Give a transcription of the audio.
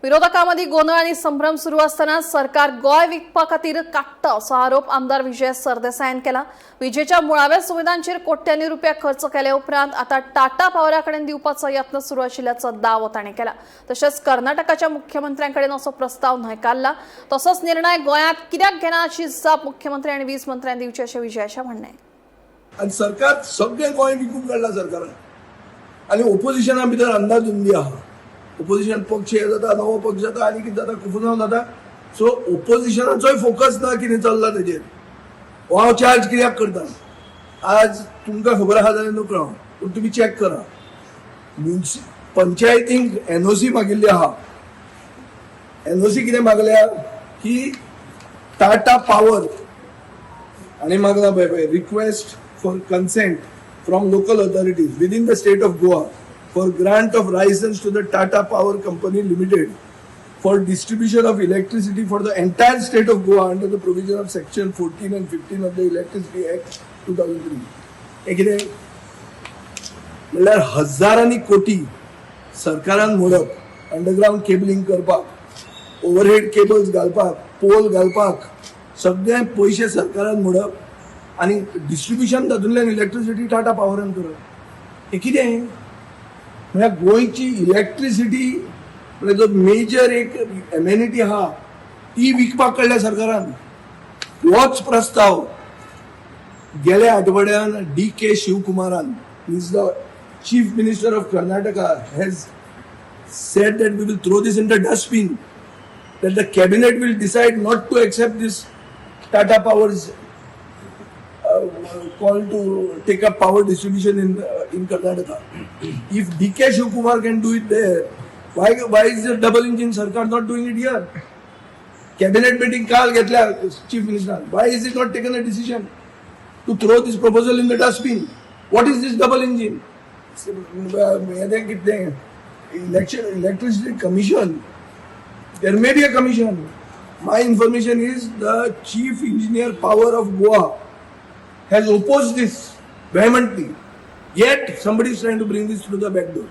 विरोधकांमदीं गोंदळ आनी संभ्रम सुरू असताना सरकार गोंय विकपा खातीर काडटा असो आरोप आमदार विजय सरदेसायान केला. विजेच्या मुळाव्या सुविधांचेर कोट्यांनी रुपया खर्च केले उपरांत आता टाटा पॉवरा कडेन दिवपाचो यत्न सुरू आशिल्ल्याचो दावो ताणें केला. तशेंच कर्नाटकाच्या मुख्यमंत्र्यांकडेन असो प्रस्ताव न्हयकारला. तसोच निर्णय गोंयांत कित्याक घेना अशी जाप मुख्यमंत्री आनी वीज मंत्र्यांनी दिवची अशें विजयाचें म्हणणें. आनी सरकार सगळें गोंय विकून काडलां सरकारान आनी ओपोजिशना भितर अंदाधुंदी आहा. ओपोजिशन पक्ष हे जाता, नवो पक्ष जाता आनी कितें जाता, कुफुसांव जाता. सो ओपोजिशनाचोय फोकस ना कितें चल्ला तेजेर. हो हांव चार्ज कित्याक करता, आज तुमकां खबर आहा जाल्यार नकळो हांव, पूण तुमी चॅक करा. पंचायतींक एनओसी मागिल्ली आहा. एनओसी कितें मागल्या की टाटा पावर आणि मागला पळय पळय, request for consent from local authorities within the state of Goa for grant of license to the Tata Power Company Limited for distribution of electricity for the entire state of Goa under the provision of section 14 and 15 of the Electricity Act 2003. हे कितें म्हणल्यार हजारांनी कोटी सरकारान मोडप, underground cabling करपाक, overhead cables घालपाक, poll घालपाक, सगळे पयशे सरकारान मोडप आनी डिस्ट्रिब्युशन तातूंतल्यान इलेक्ट्रिसिटी टाटा पावरान करप, हें कितें? म्हळ्यार गोंयची इलेक्ट्रिसिटी म्हळ्यार जो मेजर एक एमेनिटी आहा ती विकपाक काडल्या सरकारान. होच प्रस्ताव गेल्या आठवड्यान डी के शिवकुमारान, is the Chief Minister of Karnataka, has said that we will throw this in the dustbin, that the cabinet will decide not to accept this Tata Power's call to take up power distribution in Karnataka. If DK Shivakumar can do it there, why is the double engine Sarkar not doing it here? Cabinet meeting काल घेतल्या chief minister. Why is it not taken a decision to throw this proposal in the dustbin? What is this double engine? हें कितें election electricity commission? There may be a commission. My information is the Chief Engineer Power of Goa has opposed this vehemently. Yet somebody is trying to bring this through the back door.